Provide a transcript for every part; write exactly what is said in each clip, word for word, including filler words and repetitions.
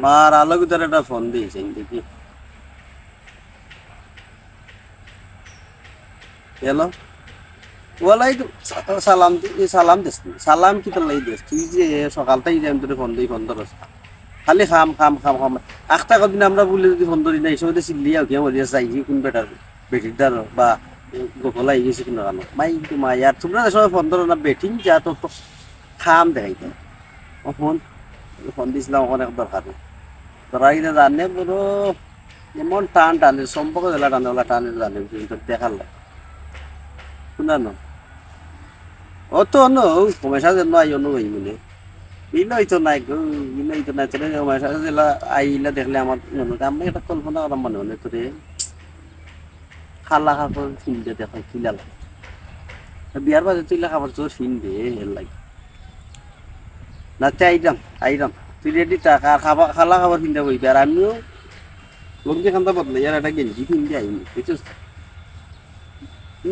মার আলোক ধরে একটা ফোন দিয়েছে, দেখি। হ্যালো। ওয়ালাইকুম সা-, সালাম দি-, এ, সালাম দিস নি। সালাম কিতার লাগি দিস? তুই যে সকাল থাকি যে আমি তোরে ফোন দেই, ফোন ধরস না। খালি খাম, খাম, খাম, খাম। আখতা কদিন আমরা ভুলে যদি ফোন ধরি না, এই সময় তো চিল্লিয়া উঠিয়া মরিয়া যাই, কোন বেটার, বেটির দ্বারো বা গোকলা হয়ে গেছে কিনা কানো। মাই কিন্তু মাই, আর তোমরা যে সময় ফোন ধরো না, বেটিং যা তো, তো খাম দেখাইতে। ও ফোন, ফোন দিছিলাম অখন এক দরকারে। ধরা গেছে জানে বড় এমন টান টানে, সম্পর্ক যেলা টানে, ওলা টানে জানে, কিন্তু দেখার লাগে। শুনা না? ও তো অন্য, ও পয়সা যেন আই অন্য ভাই মনে। ইলা হইতো নাই গো, ইলা হইতো নাই। তোরে পয়সা যেলা আইলা দেখলে আমার মনে হয়, আমি একটা কল্পনা করার মনে হয় তোরে। খালা কাপড় ফিনতে দেখো, কিলা লাগে। বিয়ার বাদে তুই ইলা কাপড় চোপড় ফিনবে, এর লাগে। না, তে আইরাম, আইরাম। তুই রেডি থাক, আর খাবা-, খালা কাপড় ফিনতে বইবে। আর আমিও লুঙ্গি খান্তা বদলাই, আর একটা গেঞ্জি ফিনতে আইনি, বুঝছস?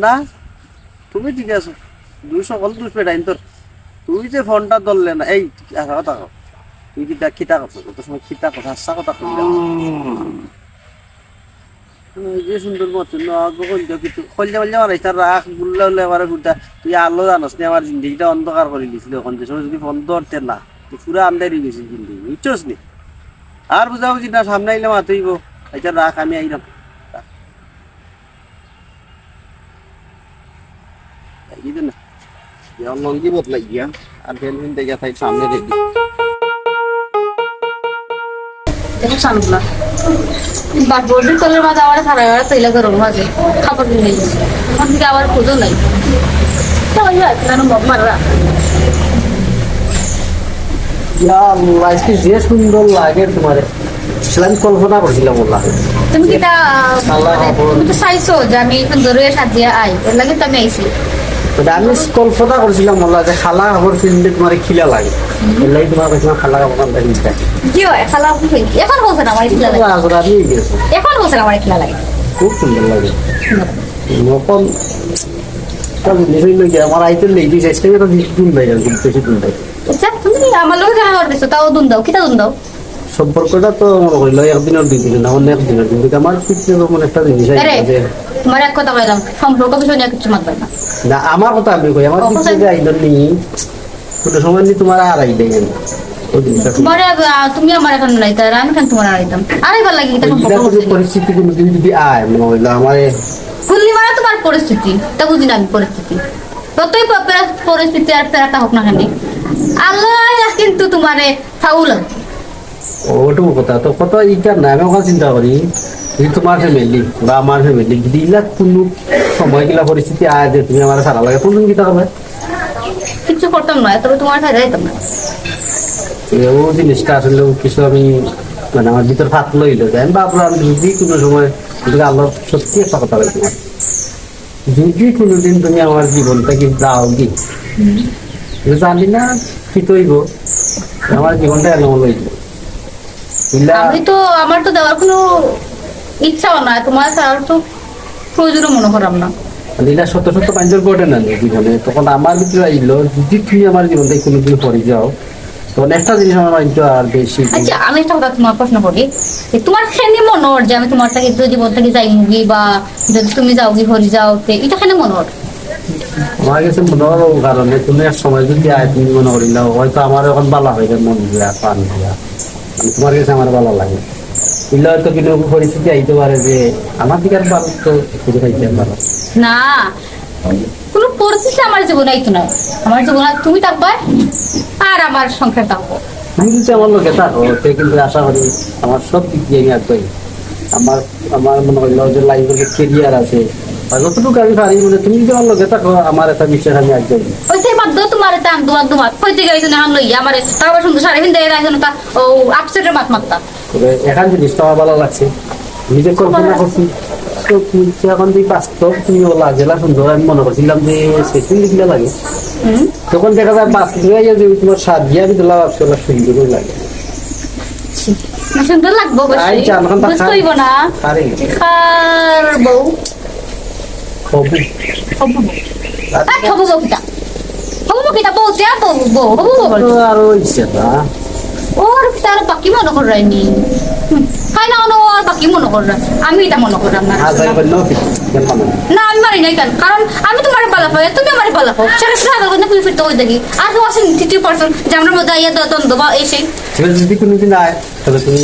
না, তুমি ঠিক আছো। দুই সকল দুষ পেটাইন তোর। তুই যে ফোনটা ধরলে না, এই, আর কথা কও। তুই কিতা, কিতা কথা? কত সময় কিতা কথা, হাসা কথা কইলে। এই যে সুন্দর মতন, না, আগে কইলে কিছু, কইলে, কইলে আমার এটা রাখ, গুল্লা উল্লা আমার ফুটা। তুই আলো জানোস না, আমার জিন্দেগিটা অন্ধকার করে দিছিল। এখন যে সময় যদি ফোন ধরতে না, তুই পুরা আন্ধার হয়ে গেছিস জিন্দেগি, বুঝছস নি? আর বুঝাবুঝি না, সামনে আইলে মাতইব। এটা রাখ, আমি আইলাম। এই যে না, যে লঙ্গি বদলাই গিয়া, আর বেলুন দেখা তাই সামনে রেডি। দেখো সানগুলা। বাট বর্ডি তলের মাঝে আমার খারাপ হয়, তৈলা গরম মাঝে কাপড় নিয়ে গেছে। ওখান থেকে আবার খুঁজো নাই। তো ওই আর কেন মগ মাররা? ইয়া আল্লাহ, আজকে যে সুন্দর লাগে তোমারে। আসলে আমি কল্পনা করছিলাম, আল্লাহ। তুমি কি তা, আল্লাহ মানে, হাফেজ। তুমি তো চাইছো যে আমি এখন জরুরি সাজিয়ে আই, এর লাগে তো আমি আইছি। মানে আমি কল্পনা করছিলাম, আল্লাহ, যে খালা কাপড় ফিনতে তোমার কিলা লাগে। এর লাগে তোমার কাছে খালা কাপড় ফিনতে। কি হয়? খালা কাপড় ফিন-, এখন বলছে না আমার কিলা লাগে। আল্লাহ, আল্লাহ, আমি গেছি। এখন বলছে না আমার কিলা লাগে। খুব সুন্দর লাগে। সুন্দর। নকল, সব জিনিস হইলো গিয়া, আমার আইতে লেট হইছে, আজকে তো বেশি দিন বাইরে, খুব বেশি দিন বাইরে। আচ্ছা, তুমি আমার লগে দেখা করতেছো, তাও দুন দাও, কিতা দুন দাও? সম্পর্কটা তো মনে করিল একদিনের দুই দিনের, না অন্য একদিনের, কিন্তু আমার পিছনে যখন একটা জিনিস আরে, আইলো যে তোমার এক কথা কইলাম, সম্পর্ক বিষয় নিয়ে কিছু মাতবে না। না, আমার কথা আমি কই, আমার ও, পিছনে কথা যে আইলো নি, কোনো সময় নি তোমার আর আইলে না। ওই জিনিসটা তোমার, আহ, তুমি আমার এখন নাই, তার আমি কেন তোমার আর আইতাম? আর এবার লাগি এটা ওই সম্পর্ক এটা কোনো করছে নি। পরিস্থিতি কোনোদিন যদি আয়, মনে হইলো আমার এ- পূর্ণিমা তোমার পরিস্থিতি, তা বুঝি না আমি পরিস্থিতি। যতই প-, পে-, পরিস্থিতি আর পেরাটা হোক না কেন, আল্লাহ কিন্তু তোমারে ফাউল। ওটুকু কথা, তো কথা এইটা না, আমি ওখানে চিন্তা করি, যদি তোমার ফ্যামিলি বা আমার ফ্যামিলি যদি ইলা কোনো সময় কিলা পরিস্থিতি আয় যে তুমি আমার সারা লাগে, কোনদিন কিতা করবে? কিচ্ছু করতাম না, তবে তোমার ফায়দা হইতাম না। এ, ও জিনিসটা আসলে কিছু আমি, মানে, আমার ভিতর ফাত লইল যে আমি ভাবলাম যদি কোনো সময়, কিন্তু আল্লাহ সত্যি একটা কথা বলছি, যদি কোনোদিন তুমি আমার জীবন থেকে যাও কি, আমি জানি না কি তৈব, আমার জীবনটা এমন হইল। ইলা আমি তো, আমার তো দেওয়ার কোনো ইচ্ছাও না, তোমার ছাড়াও তো প্রয়োজনও মনে করাম না। ইলা শত শত মানুষের ঘটে না নি জীবনে, তখন আমার ভিতরে আইলো, যদি তুমি আমার জীবন থেকে কোনোদিন পড়ে যাও, তখন একটা জিনিস আমার মাইন্ড আর বেশি। আচ্ছা, আমি একটা কথা তোমার প্রশ্ন করি, যে তোমার কেনে মনে হয় যে আমি তোমার থেকে, জীবন থেকে যাইমুগি বা যদি তুমি যাওগি, হরি যাও, তে এটা কেনে মনে হয়? আমার কাছে মনে হয় ও কারণে তুমি এক সময় যদি আয়, তুমি মনে করি না, হয়তো আমার এখন বালা হয়ে যায়, মন দিয়া, প্রাণ দিয়া। মানে তোমার কাছে আমার ভালো লাগে। ইলা হয়তো কিন্তু পরিস্থিতি আইতে পারে যে আমার দিকে আর ভালো তো খুঁজে পাইতে পারো। না, কোনো পরিস্থিতি আমার জীবনে আইতো না। আমার জীবনে তুমি থাকবে আর আমার সংসার থাকবো। তুমি যদি আমার লগে থাকো, তে কিন্তু আশা করি আমার সব দিক দিয়ে আমি আগ্রহী। আমার, আমার মনে হইলো যে লাইফের যে ক্যারিয়ার আছে, আর যতটুকু আমি পারি, মানে, তুমি যদি আমার লগে থাকো, আমার একটা বিশ্বাস আমি আগ্রহী। ওই যে বাদ দাও, তোমার এটা আন্দু আন্দু মাত কইতে গেছো না, আনলো ইয়া আমারে, তারপর সুন্দর শাড়ি পিনতে এরা আইছো না, তা ও আপসেটের মাত মাত্তা। তবে এখান জিনিস তো আমার ভালো লাগছে, নিজে কল্পনা করছি। তো তুমি তো এখন যে বাস্তব তুমি ওলা জেলা সুন্দর, আমি মনে করছিলাম যে সেদিন লিখলে লাগে। হুম। তখন দেখা যায় বাস্তবে আইয়া যে তোমার সাজিয়া আমি দিলাম, আসলে সুন্দর লাগে। সুন্দর লাগবো অবশ্যই। আই, চা, এখন তো বুঝতে খাই। হইব না। আরে। কার বউ? হবু। হবু বউ। আচ্ছা। আর হবু বউ কিতা? হবু বউ কিতা? বউ তে বউ, বউ, হবু বউ বলে। তো আর ওই সেটা। ওর তার বাকি মনো কররায়নি। হুম, তাই না, অনো আর বাকি মনো কররা। আমি ইতা মনো কররাম না। না, আমি মারি নাই কেনে? কারণ আমি তুমারে ভালা পাই, তুমি আমারে ভালা পাও। সেটা সেটা আগে তুমি ফিরতে কই দেখি। আর কেউ আছে নি তৃতীয় person যে আমরার মাঝে আইয়া দ-, দ্বন্দ্ব বা এই সেই? সেটা যদি কোনোদিন আয়, তাহলে তুমি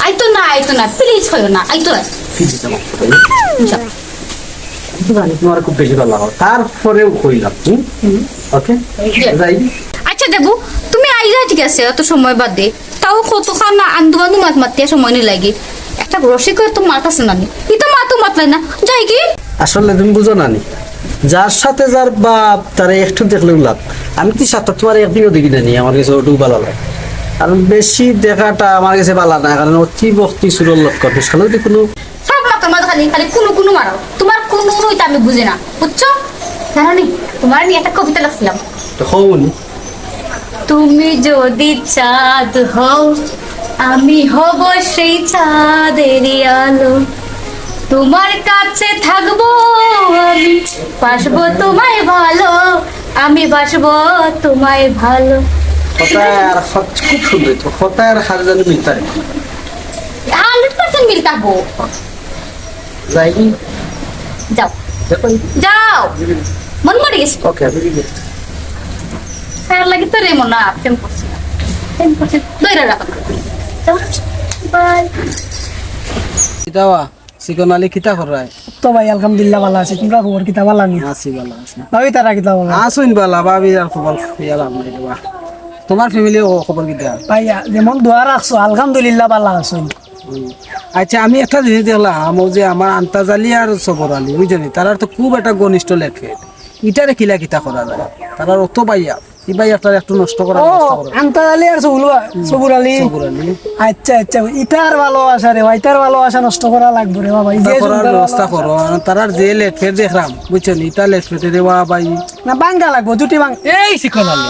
আইতো না, আইতো না, please কইও না, আইতো না। কি দিতে আমার কথা? আমি তো জানি তুমার খুব বেশি ভালা লাগে, তারপরেও কইলাম, হুম? হুম। ওকে? যাই। আচ্ছা দেবু, তুমি আইলা ঠিক আছে, অত সময় বাদে, তাও কতখান আন্দু বান্দু মাত মাতিয়া সময় নি লাগে। একটা রসিক তো মাত আছে না নি? ইতা মাতও মাতলাই না, যাই কি? আসলে তুমি বুঝো না নি, যার সাথে যার ভাব, তারে একটু দেখলেউ লাভ। আমি তো সাথে তুমারে একদিনও দেখি না নি, আমার গেছে ওটাও ভালা লাগে। আর বেশি দেখাটা আমার গেছে ভালা না, কারণ অতি ভক্তি চুরর লক্ষণ। বুঝছো না? যদি কোনো সব মাতর মাঝে খালি, খালি কুনু কুনু মারো। তুমার কুনু কুনু ইতা আমি বুঝি না, বুঝছো? জানো নি, তুমারে নি একটা কবিতা লেখছিলাম। তো কও নি। তুমি যদি চাঁদ হও, আমি হব সেই চাঁদেরই আলো। তোমার কাছে থাকবো আমি, বাসবো তোমায় ভালো, আমি বাসবো তোমায় ভালো। কথা আর হচ্ছে খুব সুন্দর, তো কথা আর হাজার মিলতাম। Hundred percent মিল থাকবো। যাই। যাও। দেখো। যাও। মন মরি গেছে। ওকে। তার লাগি তো রে মনে হয় প্রেম করছি না। প্রেম করছি। দইরা রাখো। যাও। বাই। কিতা বা, চিকন আলী কিতা কররায়? তো ভাই, আলহামদুলিল্লাহ ভালা আছি। তুমরা খবর কিতা, ভালা নি? আছি, ভালা আছি। ভাবি তারা কিতা খবর? আছইন ভালা, ভাবি আর খবর, ইয়া লাভ নাই রে বা। তুমার family ও খবর কিতা? ভাই, যেমন দোয়া রাখছো, আলহামদুলিল্লাহ ভালা আছইন। হুম। আচ্ছা, আমি একটা জিনিস দেখলাম, ও যে আমার আন্তাজ আলী আর সবর আলী, বুঝছো নি? তারার তো খুব একটা ঘনিষ্ঠ লেটফেট। ইটারে কিলা কিতা করা যায়? তারার অত ভাইয়া, ই ভাইয়াটারে একটু নষ্ট করার ও, ব্যবস্থা করো। আন্তাজ আলী আর সবুল, হুম, সবুর আলী। সবুর আলী। আচ্ছা, আচ্ছা, ইতার ভালোবাসা রে ভাই, ইতার ভালোবাসা নষ্ট করা লাগবো রে বাবা। এই ইতা যে করার সুন্দর ব্যবস্থা ভালোবাসা। করো। আর তারার যে লেটফেট দেখলাম, বুঝছো নি? ইতা লেটফেটে রে বাবা ভাই। না, ভাঙ্গা লাগবো, জুটি ভাঙ। এই চিকন আলী,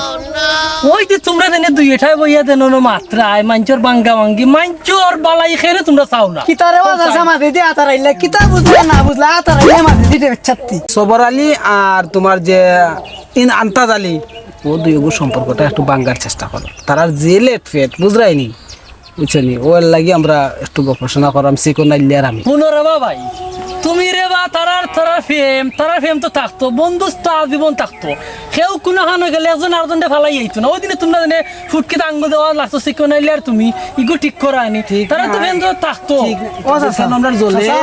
ওই যে তুমরা যেনে দুই এটায় বইয়া দেন, অনো মাত্রায় মাইনষর ভাঙ্গা ভাঙ্গি, মাইনষর বালাই খেরে তুমরা চাও না। কিতারে ও বাজাসা চাই। মাঝে দিয়ে আতার আইলে, কিতা বুঝলে না বুঝলে, আতার আইলে মাঝে দিতে ছাত্তি। সবর আলী আর তুমার যে ইন আন্তাজ আলী, ও দুইওগুর সম্পর্কটা একটু ভাঙ্গার চেষ্টা করো। তারার যে লেটফেট, বুঝরায়নি? বুঝছো নি? ওর লাগি আমরা একটু গবেষণা করাম, চিকন আলী আর আমি। হুনো রে বা ভাই, তুমি রে বা তারার, তারার প্রেম, তারার প্রেম তো থাকতো, বন্ধুত্ব আজীবন থাকতো। কেউ কুনু খানো গেলে একজন আরজনরে ফালাই আইতো না। ওই দিনে তুমরা যেনে ফুটকিত আঙ্গুল দেওয়া লাগতো, চিকন আলী আর তুমি, ইগু ঠিক করানি। ঠিক। তারার তো প্রেম তো থাকতো। ঠিক। ও চাচা, আমরা জ্বলে। চাচা,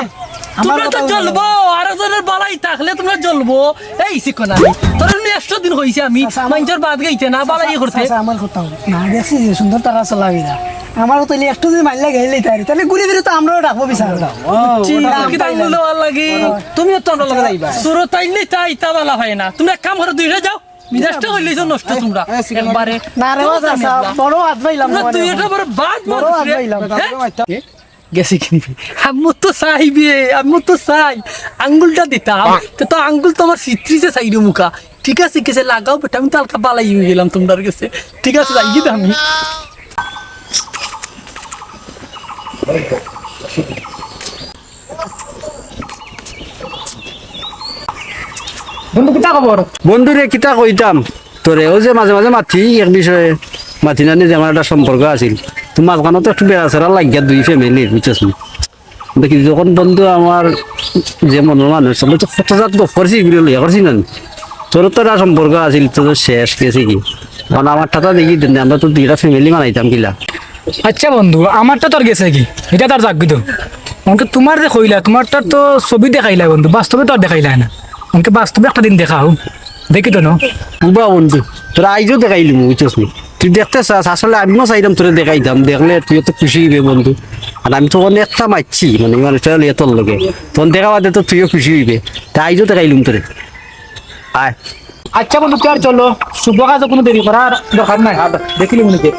তুমরা তো জ্বলবো, আরজনর বালাই থাকলে তুমরা জ্বলবো। এই চিকন আলী, তোরে নি একশো দিন কইছি আমি, চাচা, আমার মাইনষর বাদ গাইতে না, বালাই করতে। চাচা, আমার কথা হুনো। না, দেখছি যে সুন্দর তারা চলাফেরা। আমারও তাইলে একটু যদি মাইল্লা গেলে তাই, তাইলে ঘুরে ফিরে তো আমরাও ডাকবো বিচার। ও, বুঝছি, ওটা কিতা আঙ্গুল দেওয়ার লাগি। তুমিও তো আমরার লগে যাইবা। সুরত আইলে তাই, তা বালা হয় না। তুমরা এক কাম করো, দুইটা যাও। মিজাজটা হইলে তো নষ্ট তুমরা। একবারে। না রে, বাদ চাচা, বড় হাত পাইলাম না। দুইটা বড় বাদ বড় হাত পাইলাম। হ্যাঁ? গেছে কিনি? আমি তো চাই বে, আমি তো চাই। আঙ্গুলটা দিতাম। তো, তো আঙ্গুল তো আমার সিত্রিছে চাইরো মুখা। ঠিক আছে, গেছে লাগাও বেটা, আমি তো হালকা বালাই অই গেলাম তুমরার গেছে। ঠিক আছে, যাই গি আমি। বন্ধু, কিতা খবর? বন্ধু রে, কিতা কইতাম তোরে, ও যে মাঝে মাঝে মাতি এক বিষয়ে, মাতি না নি যে আমার একটা সম্পর্ক আছিল, তো মাঝখানো তো একটু বেড়াছেড়া লাগিয়া দুই family, বুঝছস নি? দেখি যখন বন্ধু আমার যে মনর মানুষ, আমি তো কত জাত গপ করছি, এগুলো লইয়া করছি না নি? তোর তো একটা সম্পর্ক আছিল, তো শেষ গেছে কি? কারণ আমার ঠাতা দেখি দিন, আমরা তো দুইটা family বানাইতাম কিলা। আচ্ছা বন্ধু, আমারটা তোর গেছে কি? এটা তার যাক তো। অনকে তুমার যে কইলা, তুমারটা তো ছবি দেখাইলা বন্ধু, বাস্তবে তো আর দেখাইলা না। অনকে বাস্তবে একটা দিন দেখাও, দেখি তো না। উবা বন্ধু, তোরা আইজও দেখাইলি, বুঝছস নি? তুই দেখতে চাস, আসলে আমিও চাইলাম তোরে দেখাইতাম, দেখলে তুই তো খুশি হইবে বন্ধু। আর আমি তো অনেকটা মারছি, মানে, এই মানুষটা লইয়া তোর লগে। তখন দেখা বাদে তো তুইও খুশি হইবে। তা আইজও দেখাইলুম তোরে। আয়। আচ্ছা বন্ধু, তুই আর চলো, শুভ কাজে কোনো দেরি করার দরকার নাই। দেখিলি মনে হচ্ছে।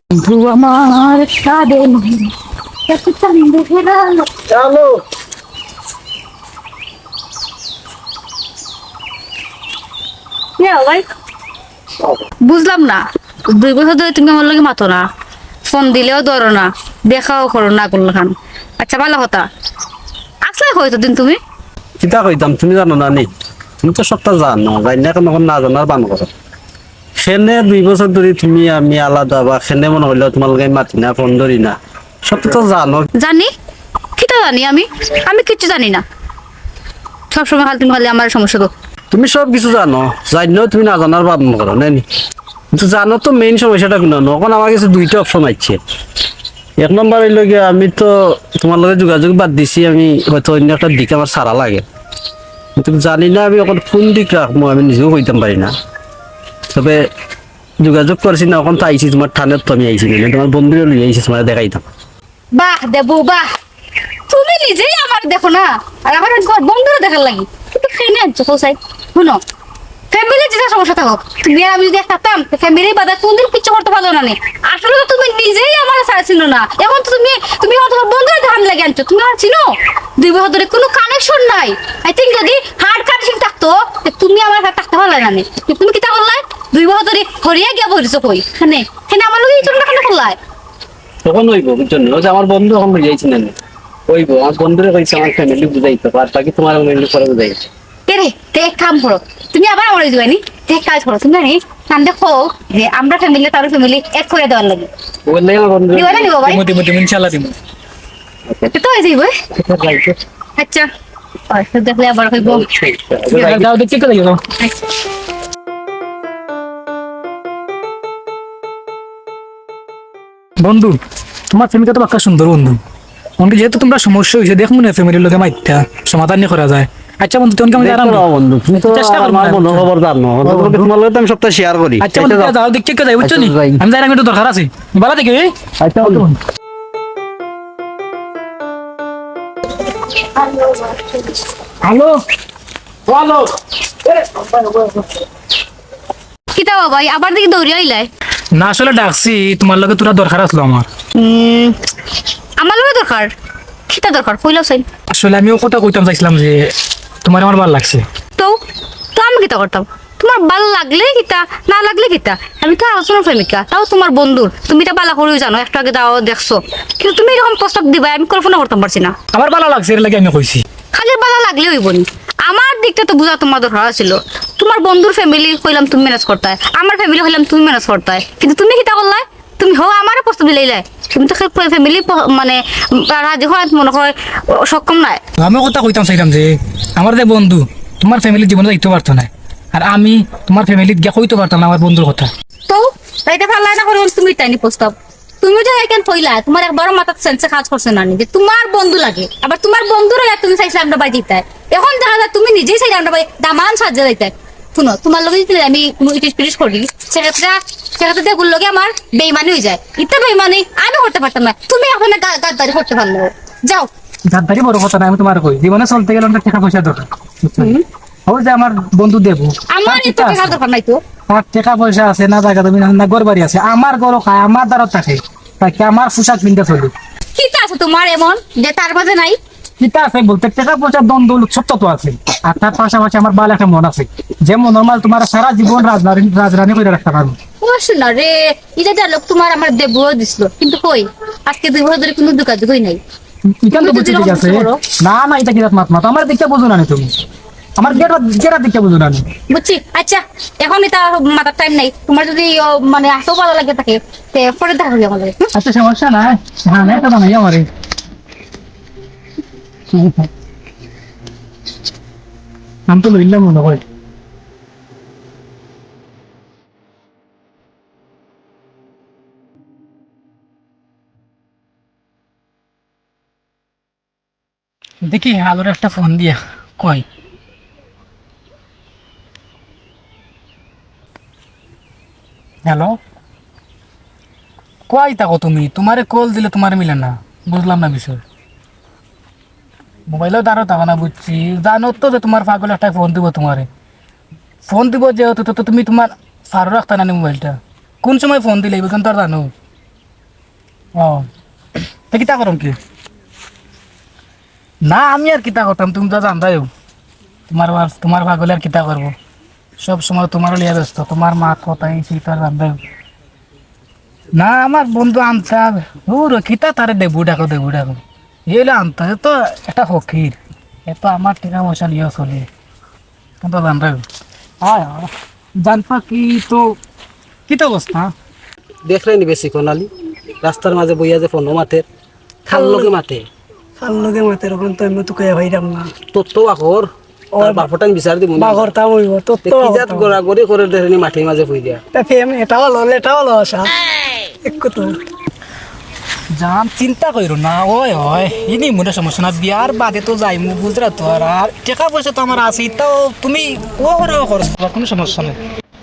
বন্ধু আমার কাঁদে না, এত চান্দ ঘেরা। হ্যালো। ইয়া ভাই, বুঝলাম না, দুই বছর ধরি তুমি আমার লগে মাতো না, ফোন দিলেও ধরো না, দেখাও করো না কুনখান। আচ্ছা, ভালা কথা। আছলায় কই অতদিন তুমি? কিতা কইতাম, তুমি জানো না নি? তুমি তো সবটা জানো, জানি না কেনে অখন না জানার ভান করো। কেনে দুই বছর ধরি তুমি আমি আলাদা, বা কেনে মনে অইলো তুমার লগে আমি মাতি না, ফোন ধরি না, সবটা তো জানো। জানি? কিতা জানি আমি? আমি কিচ্ছু জানি না। সবসময় খালি তুমি খালি আমার সমস্যা দাও। তুমি সব কিছু জানো, জানলেও তুমি না জানার ভান করো, নায় নি? কিন্তু জানো তো মেইন সমস্যাটা কুন? অখন আমার কাছে দুইটা অপশন আছে। এক নম্বর অইলো গিয়া, আমি তো তুমার লগে যোগাযোগ বাদ দিছি, আমি হয়তো অইন্য একটা দিক আমার ছাড়া লাগে। কিন্তু জানি না আমি অখন কুন দিক রাখমু, আমি নিজেও কইতাম পারি না। তবে যোগাযোগ করছি না, অখন তো আইছি, তুমার টানে তো আমি আইছি, নাইলে তুমার বন্ধুরে লই আইছি, তুমারে দেখাইতাম। বাহ দেবু, বাহ, তুমি নিজেই আমার দেখো না, আর আমার বন্ধুরে দেখার লাগি। কিন্তু কেনে আনছো, কও চাই? হুনো, ফ্যামিলির যেটা সমস্যা থাকো, তুমি আর আমি যদি এক থাকতাম, তো ফ্যামিলির বাদে কুনদিন কিচ্ছু করতে পারলো না নি। আসলে তো তুমি নিজেই আমার ছাড়া চিনো না। অখন তো তুমি, তুমি অখন তুমার বন্ধুরে দেখার লাগি আনছো, তুমি আমার চিনো? দুই বছর ধরি কুনু কানেকশন নাই। আই থিংক যদি হার্ড কানেকশন থাকতো, তে তুমি আমার সাথে থাকতে পারলায় না নি। তুমি কিতা করলায়? দুই বছর ধরি হরিয়া গিয়া বইছো কই? কেনে, কেনে আমার লগে এই ছোটটা কেনে করলায়? অখন অইবো, বুঝছো নি? অউ যে আমার বন্ধু অখন লই আইছি না নি? অইবো, আমার বন্ধুরে কইছি আমার ফ্যামিলি বুঝাইতো, আর বাকি তুমার ফ্যামিলি পরে বুঝাইছি। কে রে, তে এক কাম করো, তুমি আবার আমার অই দিবায় নি, তে এক কাজ করো, তুমি জানি কান্দে কও যে আমরা ফ্যামিলি, তার ফ্যামিলি এক করে দেওয়ার লাগি। ওর লাগি আমার বন্ধু। দিবা না নি বাবা? দিমু, দিমু, দিমু, ইনশাআল্লাহ দিমু। তে তো অই যাইবো। আচ্ছা, অয়, তো দেখলে আবার কইবো। যাও, দেখি তো যাইও। আচ্ছা। বন্ধু, তুমার ফ্যামিলিটা তো বাক্কা সুন্দর বন্ধু। বন্ধু, যেহেতু তুমরার সমস্যা অইছে, দেখমু নে ফ্যামিলির লগে মাতিয়া সমাধান নি করা যায়। আচ্ছা বন্ধু, তুমি কেমন দেখতে আরাম পাও বন্ধু, তুমি তো চেষ্টা করবো আমার না। মনের খবর জানো। বন্ধু, বন্ধু। তুমার লগে তো আমি সবটা শেয়ার করি। আচ্ছা বন্ধু, আচ্ছা, যাও। যাও, দেখি কে যাই, বুঝছো নি? আচ্ছা, যাই। আমি যাই, আমি একটু দরকার আছে। ভালা থাকো, এই? আচ্ছা বন্ধু। হ্যালো। হ্যালো। কিতা বাবা, আবার দেখি দৌড়ি আইলায়? না, আসলে ডাকছি, তুমার লগে থুড়া দরকার আছিল আমার। উম, আমার লগে দরকার? কিতা দরকার? কইলাও চাইন। আসলে আমি অউ কথা কইতাম চাইছিলাম যে তুমারে আমার ভালা লাগছে। তো, তো আমি কিতা করতাম? তুমার ভালা লাগলে কিতা, না লাগলে কিতা? আমি তো আলোচনা প্রেমিকা, তাও তুমার বন্ধুর। তুমি ইটা ভালা করিউ জানো, একটু আগে দাও দেখছো। কিন্তু তুমি এরকম প্রস্তাব দিবায়, আমি কল্পনা করতাম পারছি না। আমার ভালা লাগছে, এর লাগি আমি কইছি। খালি ভালা লাগলে অইবো নি? আমার দিকটা তো বুঝা তুমার দরকার আছিল। তুমার বন্ধুর ফ্যামিলি কইলাম তুমি ম্যানেজ করতায়, আমার ফ্যামিলি কইলাম তুমি ম্যানেজ করতায়, কিন্তু তুমি কিতা করলায়? তুমি হউ আমারে প্রস্তাব দিলাইলায়। তুমি তো ফ্যামিলি প-, মানে, উম, রাজি হওয়াত মনে হয়, ও, সক্ষম নায়। আমি কথা কইতাম চাইলাম যে, আমার যে বন্ধু, তুমার ফ্যামিলি জীবনে যাইতো পারতো নায়, আর আমি তুমার ফ্যামিলিত গিয়া কইতো পারতাম না আমার বন্ধুর কথা। তো, তাইলে পারলায় না করি তুমি তাইনি প্রস্তাব। তুমি যে এখান কইলা, তুমার একবারও মাথাত সেন্সে কাজ করছে না নি যে তুমার বন্ধু লাগে, আবার তুমার বন্ধুর অইয়া তুমি চাইছো আমরা বাড়ি যাইতায়। অখন দেখা যায় তুমি নিজেই চাইলে আমরা বাড়ি দামান সাহায্য যাইতায়। হুনো, তুমার লগে যদি আমি কুনু ইটিস পিটিস করি, সেক্ষেত্রে, সেক্ষেত্রে দেখুন লগে আমার বেইমানি অই যায়। ইতা বেইমানি আমি করতে পারতাম না, তুমি অখন গা-, গাদ্দারি করতে পারলায়। যাও। গাদ্দারি বড় কথা নায়, আমি তুমারে কই, জীবনে চলতে গেলে অনেক টেকা পয়সা দরকার। হুম। অউ যে আমার বন্ধু দেবু, আমার তার এত কিতা টেকার আছে? দরকার নাই তো। তার টেকা পয়সা আছে, না জাগা জমিন আছে, না ঘর বাড়ি আছে, আমার ঘরো খায়, আমার দ্বারো থাকে, তাই কি আমার পোশাক পিন্দা চলে? কিতা আছে তুমার এমন যে তার মাঝে নাই? কিতা আছে বলতে, টেকা পয়সা, ধন দৌলত সব তো আছে, আর তার পাশাপাশি আমার ভালা একটা মন আছে, যে মনর মাঝে তুমারে সারা জীবন রাজরানী, রাজরানী করি রাখতাম পারমু। ও সোনা রে, ইটা ডায়লগ তুমার আমার দেবুও দিছিল, কিন্তু কই, আজকে দুই বছর ধরি কুনু যোগাযোগই নাই। ইখান তো তুমি বুঝছি, যদি ঠিক আছে। না, না, ইটা কিতা মাত মাতো? আমার দিকটা বুঝো না নি তুমি। আমার গেরা, গেরা দিকটা বুঝো না নি। বুঝছি। আচ্ছা, অখন ইতা মাতার টাইম নাই। তুমার যদি, ও, মানে, এত ভালা লাগে থাকে, তে পরে দেখা অইবো আমাদের। হুম? আচ্ছা, সমস্যা নাই। হ্যাঁ, না, এটা বানাই আমারে। নাম তো লইলাম মনে হয়। দেখি, আলোর একটা ফোন দিয়া কই। হ্যালো, কই থাকো তুমি? তুমারে কল দিলে তুমারে মিলে না, বুঝলাম না বিষয়। মোবাইলও ধরো থাকো না, বুঝছি। জানো তো যে তুমার পাগল একটা ফোন দিব তুমারে। ফোন দিব যেহেতু, তো, তো তুমি তুমার ফারো রাখতা না নি মোবাইলটা। কুন সময় ফোন দিলে, ইখান তো আর জানো। ও, তে কিতা করম কি? না, আমি আর কিতা করতাম, তুমি তো জানতায়ও। তুমার বা-, তুমার পাগলে আর কিতা করবো? সব সময় তুমার লইয়া ব্যস্ত, তুমার মাত কথা এই সেই তো আর জানতায়ও। না, আমার বন্ধু আনতাজ, ও রে, কিতা তারে দেবু ডাকো, দেবু ডাকো। এ অইলো আনতাজ, এ তো একটা ফকির, এ তো আমার টেকা পয়সা লইয়া চলে। কোনটা জানরায়? আয়, আয়। জান পাখি তো, কিতা অবস্থা? দেখরায় নি বে চিকন আলী, রাস্তার মাঝে বইয়া যে ফোনো মাতের, খাল লগে মাতে। খাল লগে মাতের, অখন তো এমনে তুকাইয়া পাইরাম না। তোর তো বাখর, ওর তার বাপটাই বিচার দিমু না। বাখর তা অইবো, তোর তে তো কি বাখর জাত তা অইবো। গড়াগড়ি করে দেখে নি মাটির মাঝে পড়িয়া। তা ফেম, এটা ভালো, এটা ভালোবাসা। এক কথা। জান, চিন্তা কইরো না, ওই, ওই, ইনি মনে সমস্যা না, বিয়ার বাদে তো যাইমু, বুঝরা তো, আর, আর টেকা পয়সা তো আমার আছে, ইতাও তুমি ও করে ও খরচ করবা, কোনো সমস্যা নাই।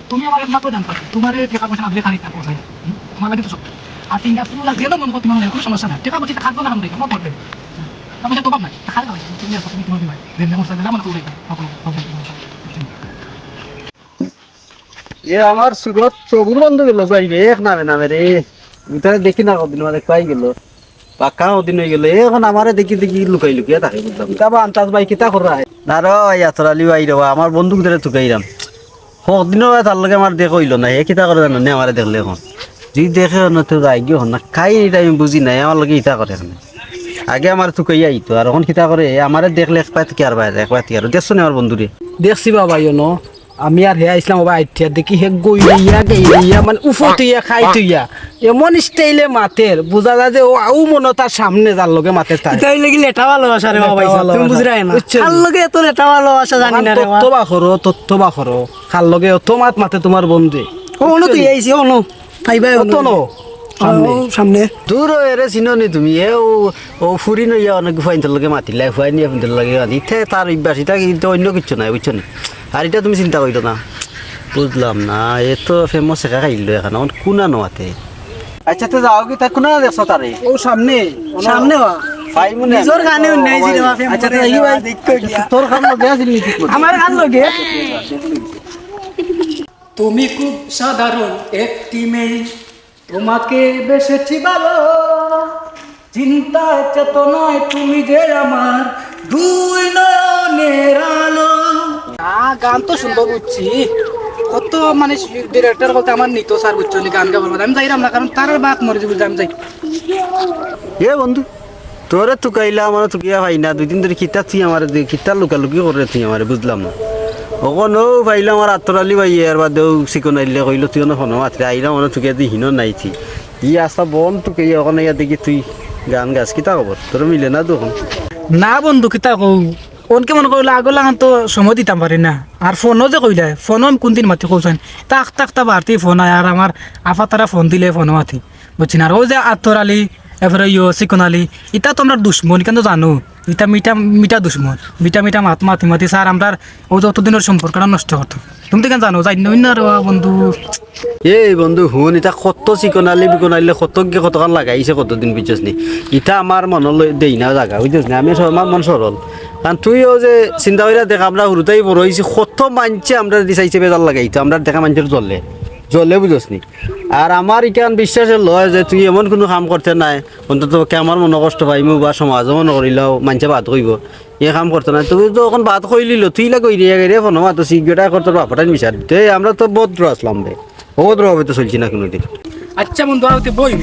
তুমি আমার একমাত্র জান পাখি, তোমার এই টেকা পয়সা না দিলে খালি থাকো ভাই। হুম? তোমার লাগে তো সব। আর তিন হাজার, তুমি লাগবে না, মনে করো তোমার লাগে কোনো সমস্যা নাই। টেকা পয়সা থাকবে না, আমার কোনো প্রবলেম। টেকা পয়সা তো অভাব নাই। খালি ভাই, তুমি আর তুমি তোমার ভাই। দেন, দেন, ওর সাথে না, মানে, তো ওটাই। এ আমার সুরত সবুর বন্ধু গেল যাইবে, এক নামে নামে রে। উতারে দেখি না কদিন, মানে, পাই গেল। পাক্কা কদিন অই গেল। এ অখন আমারে দেখি দেখি লুকাই লুকিয়া থাকে, বুঝলাম। তা বা আন্তাজ ভাই, কিতা কররা? না রে, ওই আতর আলী ভাই রে বা, আমার বন্ধু ধরে তুকাইরাম। কদিনও ভাই তার লগে আমার দেখা অইলো না। এ কিতা করে জানো নি আমারে দেখলে অখন? যদি দেখে অনো তো যাই গিয়ে অনো না। খাই এটা আমি বুঝি নাই, আমার লগে ইতা করে অনো। আগে আমার তুকাইয়া আইতো, আর অখন কিতা করে, এ আমারে দেখলে এক পাত কি আর ভাই, এক পাত কি আর। দেখছো নি আমার বন্ধুরে? দেখছি বাবা, ইয়নো। আমি আর হে আইছলাম বাবা আইটিয়া, দেখি হে গইয়া গইয়া, মানে উফর তুইয়া, খাই তুইয়া। এমন স্টাইলে মাতের, বুঝা যায় যে ও আউ মনো তার সামনে যার লগে মাতের তাই। তাই লাগি লেটা ভালোবাসা রে বাবা, লেটা ভালোবাসা। তুমি বুঝরায় না। বুঝছো নি? তার লগে এত লেটা ভালোবাসা জানি না রে বাবা। তত্ত্ব বা করো, তত্ত্ব বা করো। খাল লগে অত মাত মাতে তোমার বন্ধু। ও, অনো তুই আইছি, অনো। আইবা, অত অনো। নো। সামনে। ও, সামনে। দূর অয়, এরে চিনো নি তুমি? এ, ও, ও ফুরি নইয়া অনেক ফুয়াইন্তর লগে মাতিলাই, ফুয়াইন নিয়া ফুইন্তর লগে মাতি। ইতে তার অভ্যাস, ইটা কিন্তু অন্য কিচ্ছু নাই, বুঝছো নি? আর ইটা তুমি চিন্তা করিও না। বুঝলাম না, এ তো ফেমস একা খাইল এখানে, অখন কোনা নোয়াতে। আচ্ছা, তো যাও কি, তা কোনা দেখছো তারে? ও সামনে, সামনে বা। ভাই মনে নিজর গানে উন্নয় ছিল, বাপে আচ্ছা, তো মরে এই ভাই, দেখো গিয়া। তোর গান লগে আছিল নি ঠিক মতো? আমার গান লগে। তুমি খুব সাধারণ একটি মেয়ে, তোমাকে বেসেছি ভালো, চিন্তায় চেতনায় তুমি যে আমার দুই নয়নের আলো। আ, গান তো সুন্দর বুঝছি, কত মানে ডিরেক্টর বলতে আমার নিত স্যার বুঝছো নি গান গাবার কথা। আমি যাইরাম না, কারণ তার বাপ মরে যাবে, আমি যাই। এ বন্ধু, তোরে তুকাইলাম, আমারে তুকিয়া পাই না। দুই দিন ধরি কিতা তুই আমারে দে-, কিতা লুকালুকি করে তুই আমারে, বুঝলাম না। অখন অউ পাইলাম আমার আতর আলী ভাই, এর বাদে অউ চিকন আইলে কইলো, "তুই অনো ফোনো মাতরে আইলাম, অনো তুকিয়া দি হিনো নাই তুই।" ই আস্তা বন তুকিয়া অখন ইয়া দেখি তুই গান গাস, কিতা খবর? তোর মিলে না তো অখন। না বন্ধু, কিতা কও? অনকে মনো করলে আগর লাখান তো সময় দিতাম পারি না। আর ফোনো যে কইলায়, ফোনো আমি কোন দিন মাতি কওছাইন? তা আখতা আখতা বাড়তি ফোন আয়, আর আমার আফা তারা ফোন দিলে ফোনো মাতি। বুঝছি না। আর অউ যে আতর আলী, এরপরে ইয়ো, চিকন আলী, ইতা তো আমরার দুশমন, ইখান তো জানো। ইতা মিঠা, মিঠা দুশমন। মিঠা, মিঠা মাত, মাতি, মাতি, স্যার, আমরার অউ যে অতদিনর সম্পর্কটা নষ্ট করতো। তুমি তো ইখান জানো, জানি না, না রে বা বন্ধু। এই বন্ধু, হুন, ইতা কত চিকন আলী, বিকন আলীয়ে কত গিয়ে কতখান লাগাইছে, কতদিন, বুঝছস নি? ইতা আমার মনো লই দেই না জাগা, বুঝছস নি? আমি স-, আমার মন সরল। কারণ তুইও যে চিন্তা করিয়া দেখ, আমরা হুরুতাই বড় অইছি, কত মানষে আমরারে দিশা হিসাবে বেজার লাগাইতো, আমরার দেখা মানষর জ্বলে, জ্বলে, বুঝছস নি? আর আমার ইখান বিশ্বাসে লয় যে তুই এমন কুনু কাম করতে নায়, অন্তত পক্ষে আমার মনো কষ্ট পাইমু বা সমাজও মনো করিলাও, মানষে বাদ কইবো, ই কাম করতে নায়। তুই তো অখন বাদ কইলিলো, তুই ইলা কইরে গেরে ফোনো মাতো, সিগারেট করতে বাপটাই বিচার দিতে। এই, আমরা তো ভদ্র আছলাম বে, ভদ্র ভাবে তো চলছি না কুনুদিন। আচ্ছা বন্ধু, আও তে বই।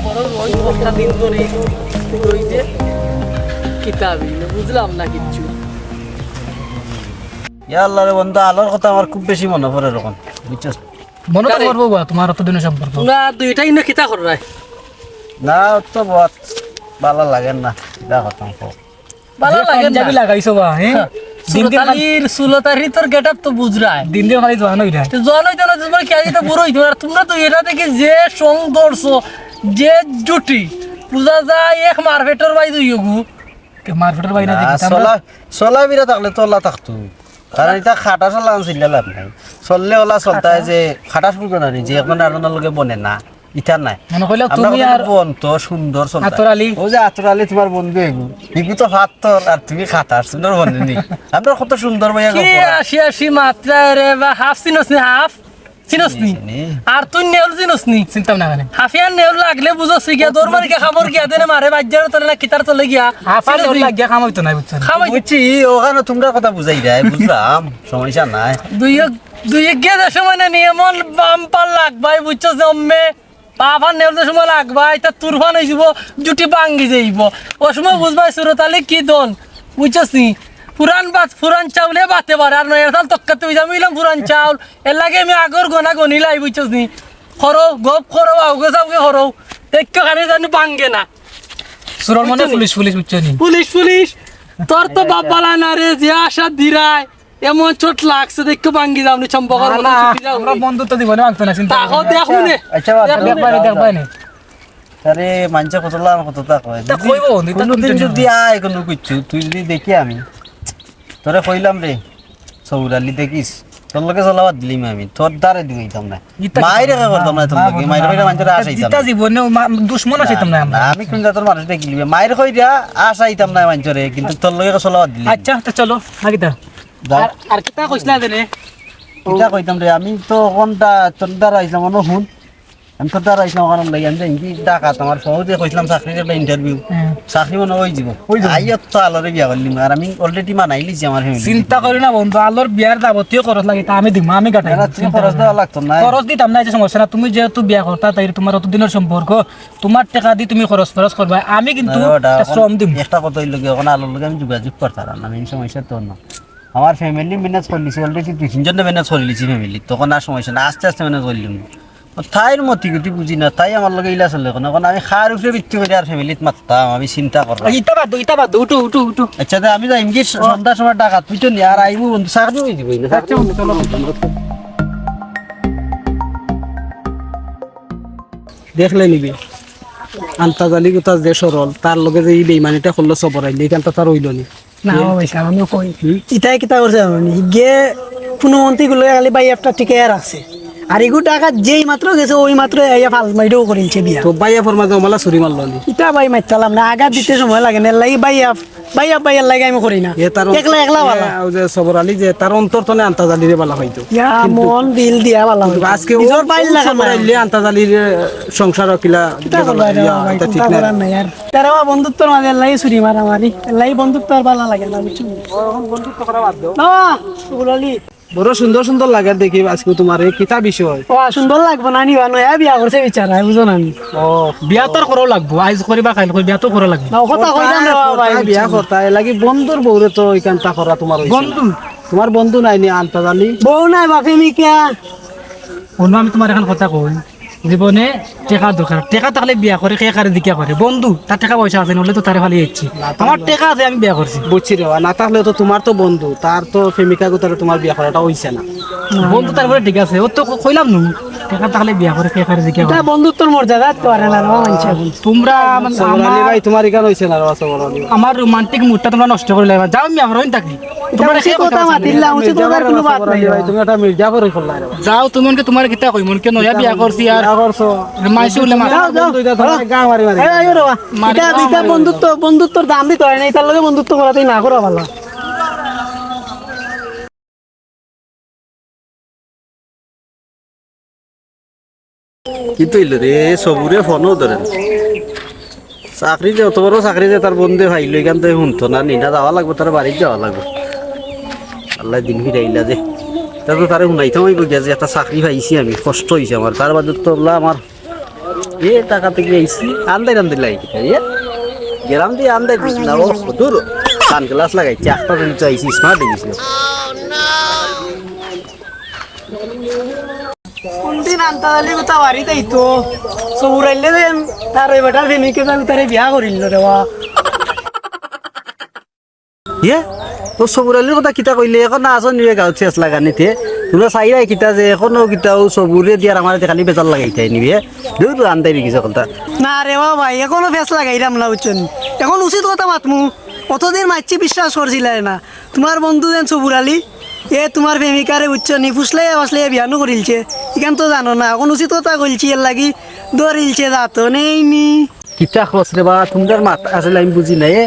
বড় রোজ বস্তা দিন ধরে রইছে। কিতাবই না, বুঝলাম না কিচ্ছু। ইয়া আল্লাহ রে বন্ধু, আলোর কথা আমার খুব বেশি মনো পড়ের অখন, বুঝছস? মনো তো কারে? পড়বো বা, তুমার অতদিনর সম্পর্ক। না, দুইটাই না কিতা কররায়? না, অত বত ভালা লাগের না, কিতা করতাম কও। ভালা যে লাগের না। পাঞ্জাবি লাগাইছো বা, হ্যাঁ? হ্যাঁ। দিন দিন খালি সুরতালির, সুরতালির তোর getup তো বুঝরায়। দিন দিন খালি জোয়ান অইরায়। তো জোয়ান অইতে না, তোমার কি আজ তো বুড়ো অইতে, আর তুমরা তো ইটা দেখি যে সৌন্দর্য, যে জুটি, বুঝা যায় এক মারপেটর ভাই দুইওগু। তে মারপেটর ভাই না না, দেখি, আমরা চলা, চলাফিরা থাকলে তো অলা থাকতো। কারণ ইতা খাটাস অলা আনছিল লাভ নাই। চললে অলা চলতা হয় যে খাটাস বুঝো না নি, যে একজন আরজনর লগে বনে না। ইতা নাই। মনো কইলাম আমরা তুমি কত আর বন্ত, সুন্দর চলতা। আতর আলী। অউ যে আতর আলী তুমার বন্ধু এগু। ইগু তো ফাত্তর আর তুমি খাটাস, সুন্দর বন্ধু নি। আমরা কত সুন্দর ভাইয়া কি গল্প করা। আশি আশি মাত্রা রে বা, হাফ চিনস নি হাফ? চিনস নি? আর তুই নেউল চিনস নি? চিনতাম না কেনে? হাফিয়ার নেউল লাগলে বুঝস গিয়া, দৌড় মারি গিয়া খামর গিয়া দেনে মারে, বাজ্জারর তলে না কিতার তলে গিয়া। হাফার চিনস নেউল নি? লাগিয়া কাম অইতো নায়, বুঝছো নি? কাম অইতো। বুঝছি, অখানো তুমরার কথা বুঝাই দেয়, বুঝলাম, সমস্যা নাই। দুই এক, দুই এক গিয়া যে সময় না নি, এমন বাম্পার লাগবায়, বুঝছো জম্মে? বাফার নেউল যে সময় লাগবায়, ইতা তুরফান অইযিবো, জুটি ভাঙ্গি যাইবো। অউ সময় বুঝবায় সুরত আলী কি দন, বুঝছস নি? পুরান বাত, পুরান চাউলে বাতে পারে, আর নয়া চাউল তক্কাতে অইযিবো, আমি অইলাম পুরান চাউল। এরলাগি আমি আগর গনা গনিলাই, বুঝছস নি? করো, গপ করো, আউগে যাউগে করো। দেখিও খালি জানি ভাঙ্গে না। সুরর মনে বুঝছো নি? পুলিশ, পুলিশ, বুঝছো নি? Police, police. তোর তো বাপ বালা না রে, যে আশা দিরায়। এমন চোট লাগছে, দেখিও ভাঙ্গি যাও নি, চম্বকর না, মতো না, ছুটি যাও আমরা নি। বন্ধুত্ব জীবনে ভাঙতো না, চিন্তা তাহো করো না। দেখো নে। আচ্ছা, বাদ দাও। দেখবায় নে, দেখবায় নে। আরে, মানষে কত লাম কত তা কয়। তা কইবো, নি তা কোনোদিন কোনটা যদি জানো? আয় কোনো কিচ্ছু, তুই যদি দেখি আমি, তোরে কইলাম রে, সৌর আলী দেখিস, তোর লগে চলা বাদ দিলিম আমি, তোর দ্বারে দিবাইতাম না। ইতা মাইর কিতা? রেখে করতাম না তোর না, লগে, বন্ধু, মাইর না, কইরা না। মানষরে আশা ইতা দিতাম না। জীবনে মা-, দুশমন আশা দিতাম না আমরা। না, আমি কোন জাতর মানুষ দেখিলিবে, মাইর কইরা আশা দিতাম না মানষরে, কিন্তু তোর লগে চলা বাদ দিলিম। আচ্ছা, তা চলো, না কিতা? যাও। আর, আর কিতা কইছিলা জানে? কিতা কইতাম রে, আমি তো কোনটা তোর দ্বারা আইছিলাম, মনে হুন। আমি তোর দ্বারা আইছিলাম, ওখানে লই, আমি যাই কি ঢাকাত আমার সহজে কইছিলাম চাকরির একটা interview। হ্যাঁ। চাকরি মনে অইযিবো। অইযিবো। আইয়া তো আলোরে বিয়া করলিম, আর আমি already মানাই লিছি আমার family। চিন্তা করি না বন্ধু, আলোর বিয়ার যাবতীয় খরচ লাগে, তা আমি দিমু, আমি গাটাই। না, তুমি চিন্তা খরচ করি না। দেওয়া লাগতো না। খরচ দিতাম না, এই যে সমস্যা না, তুমি যেহেতু বিয়া করতা, তাই তোমার অতদিনর সম্পর্ক, তোমার টেকা দি তুমি খরচ ফরচ করবায়, আমি কিন্তু না, ওটা একটা এখন শ্রম দিমু। একটা কথা অইলো কি, এখন আলোর লগে আমি যোগাযোগ করতাম না, main সমস্যা তো না। আমার family manage করিলিছি, already দুই তিনজনে manage করিলিছি family, তখন আর সমস্যা না, আস্তে আস্তে manage করিলিমু। তাইর মতি গতি বুঝি না, তাই আমার লগে ইলা চলে। এখন, এখন আমি কার উপরে ভিত্তি করি আর familyত মাততাম, আমি চিন্তা করলাম। ইতা বাদ দেও, ইতা বাদ দেও, উঠো, উঠো, উঠো। আচ্ছা, তে আমি যাইমগি স-, ও। সন্ধ্যার সময় ঢাকাত, বুঝছো নি? আর আইমু বন্ধু, চাকরি অইযিবো, এই না? আচ্ছা বন্ধু, চলো। দেখলে নিবি, আন্তাজ আলী কথা যে সরল, তার লগে যে ই বেইমানিটা করলো সবর আলী, ইখানটা তার অইলো নি। না, ও ভাই সাহেব, আমি কই। হুম? ইতায় কিতা করছে জানো নি? ইগে কোনো মন্ত্রী গুলো খালি ভাইয়াফটা টিকাইয়া রাখছে। আর ইগু ঢাকাত যেই মাত্র গেছে, ওই মাত্র আইয়া ফাল মাইরেও করিলছে বিয়া। তো ভাইয়াফর মাঝে অমলা ছুরি মারলো নি? ইতা ভাই মারতালাম না, আঘাত দিতে সময় লাগে না, এর লাগি ভাইয়াফ, ভাইয়াফ ভাইয়ার লাগি আমি করি না। এ তার একলা, একলা এ বালা। ওই যে সবর আলী যে তার অন্তর তনে আন্তাজ আলীরে বালা পাইতো। ইয়া, কিন্তু মন দিল দিয়া বালা পাইতো। আজকে ও নিজর ভাইর লাগা সবর না। আলীরে আন্তাজ আলীরে সংসার কিলা কিতা করবা রে ইয়া, ভাই, এটা ঠিক চিন্তা না। করার নাই আর। তারা বা বন্ধুত্বর মাঝে এল্লাই ছুরি মারামারি, এল্লাই বন্ধুত্ব আর ভালা লাগে না, বুঝছো? ও, এখন বন্ধুত্ব করা বাদ দেও। না, সবর আলী। বড় সুন্দর সুন্দর লাগে দেখি আজকে তোমার, এই কিতা বিষয়? ও, সুন্দর লাগবো না নি বা, নয়া বিয়া করছে বিচারা, বুঝো না নি? ও, বিয়া তো আর করাও লাগবো, আইজ করি বা কাইল করি, বিয়া তো করা লাগবো। না, ও কথা কইলাম রে বাবা, করতায়, ভাই, বিয়া বুঝছো? করতায়, এর লাগি বন্ধুর বউরে তো ইখানতা করা তোমার অইছে না। বন্ধু? তোমার বন্ধু নাই নি আন্তাজ আলী? বউ নাই, বাপে মিকা। অনো আমি তোমার এখন কথা কই, জীবনে টেকা দরকার। টেকা থাকলে বিয়া করে, কে কারে জিকা করে? বন্ধু, তার টেকা পয়সা আছে, নইলে তো তারে ফালি যাইছি। না, তা আমার না। টেকা আছে, আমি বিয়া করছি। বুঝছি রে বা, না থাকলে তো তোমার তো বন্ধু, তার তো প্রেমিকা গো, তারে তোমার বিয়া করাটা অইছে না। না, বন্ধু না, তার না। বলে ঠিক আছে, ও তো ক-, কইলাম নু, টেকা থাকলে বিয়া করে, কে কারে জিকা করে? এটা বন্ধুত্বর মর্যাদা তো আর না, না, মানছে এখন। তোমরা আমার, সবর আলী আমার ভাই, তোমার ইখান অইছে না রে বা, সবর আলী। আমার romantic mood টা তোমরা নষ্ট করিলাইবা। যাও, আমি আমার হইন থাকি। এটা তোমরা উচিত কথা মাতিলা, উচিত কথার কোনো বাত নাই রে বা। তুমি একটা মির্জাফর অই করলা রে বা। যাও, তুমি মনকে তোমার কিতা কই, মনকে নয়া বিয়া করছি আর বিয়া করছো। মাইসে উঠলে মার। যাও, যাও। বন্ধু, এটা তোমার গা মারি মারি। এই, এই রে বা। মারি এটা, দাও, এটা মারি বন্ধুত্ব, দাও। বন্ধুত্বর দাম দিতে হয় না, এটার লগে বন্ধুত্ব করাতেই না করা ভালা। কিতা অইলো রে, সবুরে ফোনও ধরে না। চাকরি যে, অত বড় চাকরি যে তার বন্ধে পাইলো, ইখান তো হুনতো না, নি না যাওয়া লাগবো, তার বাড়িত যাওয়া লাগবো। আল্লায় দিন ফিরাইলা যে, তা তো তারে হুনাইতাম অইবো গিয়া যে একটা চাকরি পাইছি আমি, কষ্ট অইছে আমার, তার বাদে তো আল্লাহ আমার এ টাকা থেকে আইছি, আন্দাই আন্দাই লাগি কিতা, এ? গেলাম দিয়ে আন্দাই দিছি না, ও দূর, sunglass লাগাইছি, একটা দিন তো আইছি, smart অই গেছি। কোনদিন আন্তাজ আলী কথা বাড়িত আইতো, সবুর আইলে দেন, তার ওই বেটার প্রেমিকে যাবি, তারে বিয়া করিল রে বা। ইয়ে, ও সবুর আলীর কথা কিতা কইলে, এখন না আসো নিবে গাঁও শেষ লাগানিতে। তোমরা চাইরাই কিতা যে এখনো কিতা ও সবুরে দিয়ার আমার খালি বেজার লাগাইতে নিবে। দূর আন্দাই গেছে কথা। না রে বাবা, এখনো বেশ লাগাইরাম না, বুঝছো নি? এখন উচিত কথা মাতমু। অতদিন মাতছি, বিশ্বাস করছিলায় না। তোমার বন্ধু যেন সবুর আলী, এ তোমার প্রেমিকারে, বুঝছো নি? ফুসলাইয়া ফাসলাইয়া বিয়ানো করিলছে। ইখান তো জানো না, এখন উচিত কথা কইলছি, এর লাগি ধরিলছে, যা তো নেই নি। কিতা খোঁজ রে বা, তোমরার মাত আসলে আমি বুঝি না, এ?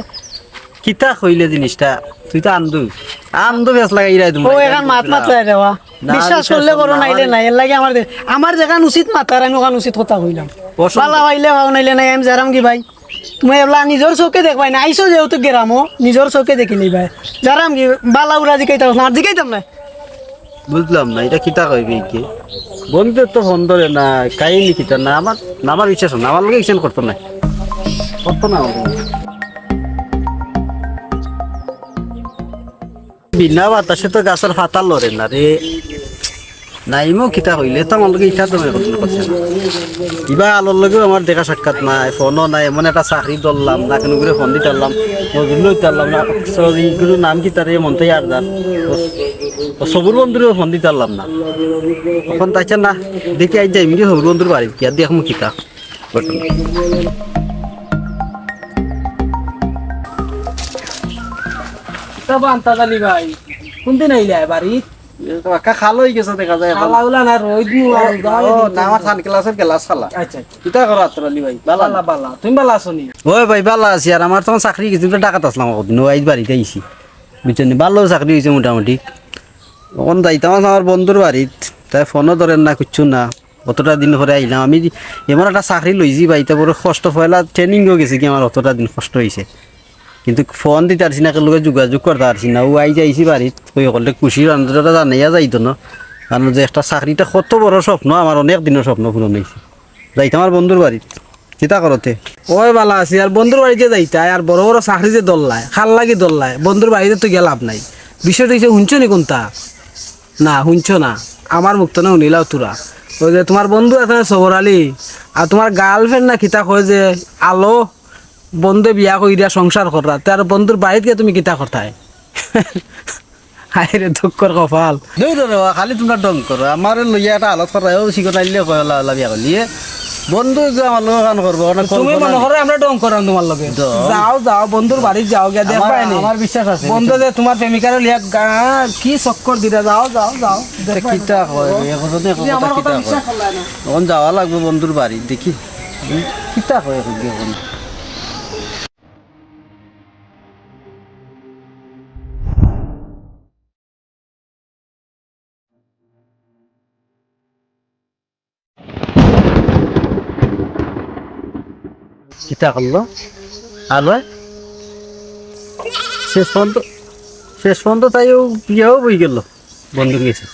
কিতা কইলে জিনিসটা? তুই তো আন্দু, আন্দু বেশ লাগাই রায় তুমি। ও, এখান মাত মাত লাগে রে বা। না, বিশ্বাস বিশ্বাস করলে করো, না, নাইলে আমার নাই। এর লাগি আমার দে-, আমার যেখান উচিত মাতার, আমি ওখান উচিত কথা কইলাম। অসম্ভব। বালা পাইলে পাও, নাইলে নাই, আমি যারাম কি ভাই? তুমি এবলা নিজর চোখে দেখবায় না, আইছো যেহেতু গেরামো, নিজর চোখে দেখি লইবায়। যারাম কি, বালা উরা জিকাইতাম না, আর জিকাইতাম না। বুঝলাম না, এটা কিতা কইবে কি? বন্ধু তো ফোন ধরে না, কাহিনী কিতা না, আমার, না, আমার বিশ্বাস না, আমার লগে ইকশন করতো না, করতো না আমার লগে। বিনা বাতাসে তো গাছর পাতা লড়ে না রে। নাইমও কিতা কইলে তো আমার লগে ইটা তো কথা করছে না। ইবা আলোর লগেও আমার দেখা সাক্ষাৎ নাই, ফোনও নাই, এমন একটা চাকরি ধরলাম না, কেন করে ফোন দিতাম, মজুরি লইতাম না, সরি, ইগুলোর নাম কিতা রে, মনটাই আর যার। ও সবুর বন্ধুরেও ফোন দিতাম না। এখন তাইছে না, দেখি আইজ যাইমুগি সবুর বন্ধুর বাড়িত, কি আর দেখমু কিতা ঘটনা। তা বান্তা জানি ভাই, কোনদিন আইলে বাড়িত? এ তো বাক্কা খাল অই গেছে দেখা যায় এখন। খালা উলা না, রইদ নু আর ও, উদা ও, অই না, আমার গেছে। সানগ্লাসের গ্লাস খালা। আচ্ছা, আচ্ছা। কিতা করো আতর আলী ভাই? বালা? বালা, বালা। তুমি বালা আছো নি? ওই ভাই, বালা আছি। আর আমার তখন চাকরি গেছিল, তো ঢাকাত আসলাম কদিন। ও আইজ বাড়িত আইছি। বুঝছো নি? ভালো চাকরি অইছে মোটামুটি। অখন যাইতাম আছে আমার বন্ধুর বাড়িত। তাই ফোনও ধরের না, কিচ্ছু না। অতটা দিন পরে আইলাম। আমি এমন একটা চাকরি লইছি ভাই, তা বড় কষ্ট, পয়লা ট্রেনিংও গেছে কি আমার অতটা দিন কষ্ট অইছে। কিন্তু ফোন দিতে পারছি না, কারোর লগে যোগাযোগ করতে পারছি না। ও আইজ আইছি বাড়িত, ওই হকলরে খুশির আনন্দটা জানাইয়া যাইতো না। কারণ যে একটা চাকরিটা কত বড় স্বপ্ন, আমার অনেক দিনের স্বপ্ন পূরণ অইছে। যাইতাম আমার বন্ধুর বাড়িত। কিতা করতে? ওই বালা আছি, আর বন্ধুর বাড়িত যে যাইতায়, আর বড় বড় চাকরি যে ধরলায়, খাল লাগি ধরলায়, বন্ধুর বাড়িত তো গেলাম নাই। বিষয়টা অইছে, হুনছো নি কোনটা? না, হুনছো না। আমার মুখ তনে হুনিলাও তোরা। ওই যে তোমার বন্ধু আছে না সবর আলী, আর তোমার গার্লফ্রেন্ড না কিতা কয় যে আলো, বন্ধে বিয়া কইরা সংসার কররা, তে আর বন্ধুর বাড়িত গিয়া তুমি কিতা করতায়? হায় রে দুঃখর কপাল। দূর রে বা, খালি তোমরা ঢং করো। আমারে লইয়া একটা আলাপ করা, ও সিকো নাইলে কয়, লা, লা, বিয়া করলি, এ? বন্ধু যে আমার লগে কাম করবো, না তুমি কল্পনা মনে নাই। করো আমরা ঢং করাম তোমার লগে? ঢং। যাও, যাও, বন্ধুর বাড়িত যাও, গিয়া আমার, দেখবায় নি। আমার বিশ্বাস আছে। বন্ধু যে তোমার প্রেমিকারে লইয়া গা-, কি চক্কর দিরা, যাও, যাও, যাও, তে দেখবায় নি। কিতা কয়, এখন তো এখন তুমি কথা আমার কথা কিতা বিশ্বাস কয়? করলায় না। এখন যাওয়া লাগবো বন্ধুর বাড়ি, দেখি। কিতা কয় এখন কি এখন? কিতা করলো? আলো? শেষ পর্যন্ত, শেষ পর্যন্ত তাই ও বিয়াও বই গেল বন্ধুর গেছে।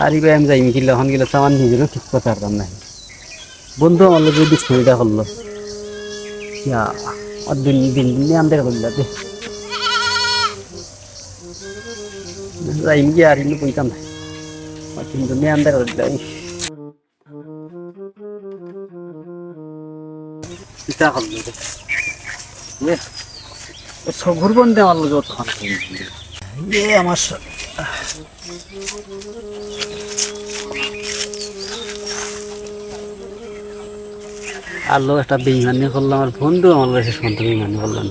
আর ইবা আমি যাইমু কিলা, অখন গেলে তো আমার নিজেরও ঠিক করতে পারতাম না। বন্ধু আমার লগে দুশমনিটা করলো। ইয়া, আর দিন, দিন, দিন আন্দার করলা দে। যাইমু কি আর ইনো বইতাম না। আর দিন, দিন আন্দার করলা। কিতা করলো রে? এ, এ সবুর বন্ধে আমার লগে অতখান। এ আমার স-, আর লোক একটা বেইমানি করলাম, আর বন্ধু আমার কাছে সন্তান বেইমানি করলাম।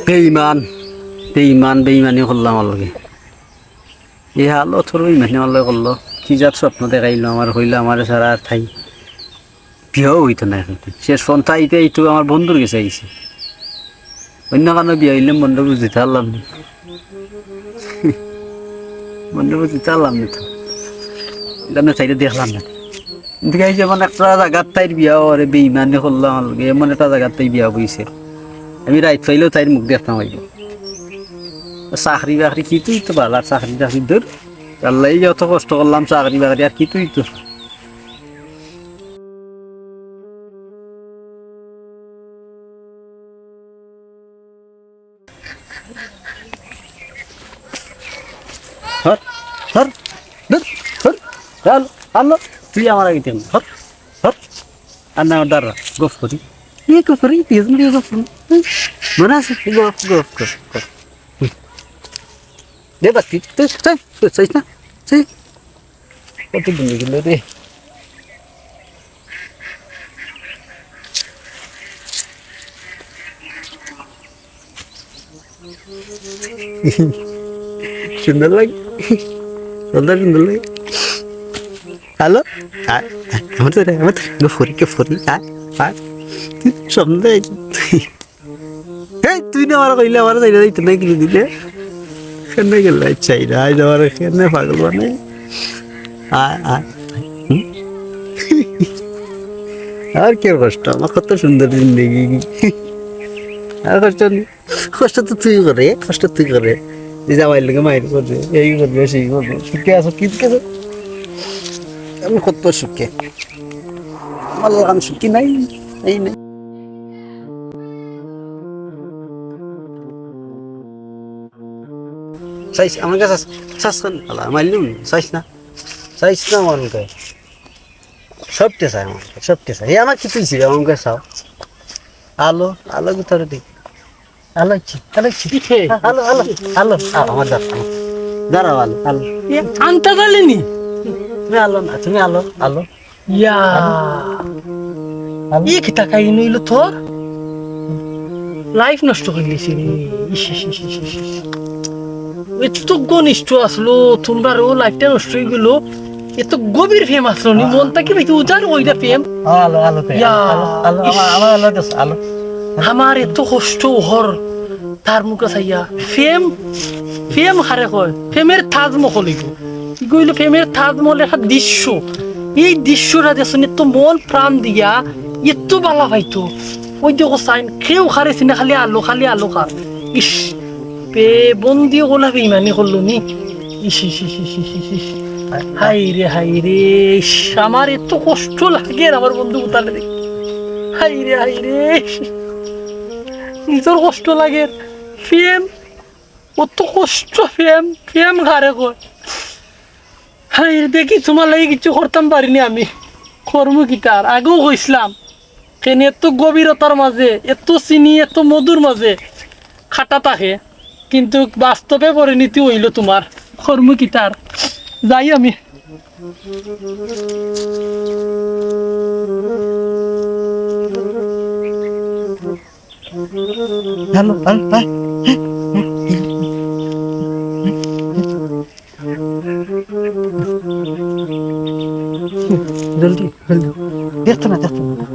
বেইমান, বেইমান, বেইমানি করলাম আমার লগে। এই হালো তোর বেইমানি আমার লগে করলো। কি জাত স্বপ্ন দেখাইলো আমার, কইলো আমারে ছাড়া আর থাই। বিয়াও অইতো না এখন। শেষ পন্থা আইতে আইতো আমার বন্ধুর গেছে আইছে। অন্য কানো বিয়া অইলে মনটা বুঝতে পারলাম না। মনটা বুঝতে পারলাম না তো। এটা না চাইলে দেখলাম না। কিন্তু এই যেমন একটা জাগাত তাইর বিয়া ওরে বেইমানি করলাম আমার লগে, এমন একটা জাগাত তাই বিয়া বইছে। আমি রাইত পাইলেও তাইর মুখ দেখতাম অইবো। চাকরি বাকরি কিতা অইতো ভালা, চাকরি বাকরি দূর। আল্লাহ, এই যে অত কষ্ট করলাম চাকরি বাকরি আর কিতা অইতো। ধর, ধর, ধর, ধর। চল, আলো, তুই আমার আগে দে। ধর, ধর। আর না, দাঁড়া, গফ করি। এ গফ করি, তুই এখানে গফ করি। মনে আছে? গফ, গফ, গফ, গফ। দে বাকি, তুই, তুই, তুই, চাইস না? চাই। কত দিন গেল রে? সুন্দর লাগে। সুন্দর, সুন্দর লাগে। হ্যালো? আয়, আয়, আমার তো রে, আমার তো রে, গো ফরি, গো ফরি, আয়, আয়। তুই সামনে আয়। এই, তুই না আমার কইলে, আমার চাইলে দিতে নাই কিনে দিলে। কেনে গেলে? চাই না, আজ আমার কেনে পাগল বানাই। আয়, আয়। হুম? আর কি কষ্ট, আমার কত সুন্দর জিন্দেগি। আর কষ্ট নেই। কষ্ট তো তুই করে, কষ্ট তুই করে। এই জামাইর লগে মাইর করে, এই করে, সেই করে। সুখে আছো, কি সুখে আছো? আমি কত সুখে। আমার লাগান সুখী নাই, এই নাই। চাইস, আমার কাছে চাস, চাস কেন? আলা, মারলুম, চাইস না। চাইস না আমার মুখে। সবকে চাই আমার মুখে, সবকে চাই। এই আমার কি তুই ছিল? আমার মুখে চাও। আলো, আলো কোথাও দেখ। আলো কি? আলো কি? কি খে? আলো, আলো, আলো। আ, আমার দাঁড়া, আলো। দাঁড়াও, আলো, আলো। এ, আনতা জালিনি? তুমি আলো না, তুমি আলো, আলো। ইয়া। আলো। ই কিতা কাহিনী অইলো তোর? লাইফ নষ্ট করিলিছি রে। ইস, ইস, ইস, ইস, ইস, ইস। এত ঘনিষ্ঠ আছলো, তোমরার লাইফটা নষ্ট অই গেলো। এত গভীর প্রেম আছলো নি, মন থাকি বেশি উজাড় অইরা প্রেম। আলো, আলো, আলো, ইয়া। আলো, আলো, ইস। আমার, আমার আলো দেস, আলো। আমার এত কষ্ট অর, তার মুখে চাইয়া। প্রেম, প্রেম কারে কয়? প্রেমের তাজমহল ইগু। ইগু অইলো প্রেমের তাজমহল, একটা দৃশ্য। এই দৃশ্যটা দেখছনি, এত মন প্রাণ দিয়া, এত বালা পাইতো। ওই দেখো সাইন, কেউ কারে চিনে না, খালি আলো, খালি আলো কার। ইস, বে বন্দি অকলা বেইমানি করলো নি। ইস, ইস, ইস। হায় রে, হায় রে, ইস, আমার এত কষ্ট লাগের আমার বন্ধু উতারে দেখি। হায় রে, হায় রে, ইস, নিজর কষ্ট লাগের। প্রেম, অত কষ্ট প্রেম, প্রেম কারে কয়? হায় রে, দেখি তুমার লাগি কিচ্ছু করতাম পারিনি আমি। করমু কিতা আর? আগেও কইছলাম, কেনে এত গভীরতার মাঝে, এত চিনি, এত মধুর মাঝে খাটা থাকে, কিন্তু বাস্তবে পরিণতি অইলো তুমার। করমু কিতা আর? যাই আমি। হ্যালো, হ্যালো, হ্যাঁ। জলদি, জলদি। দেখতো না, দেখতো না।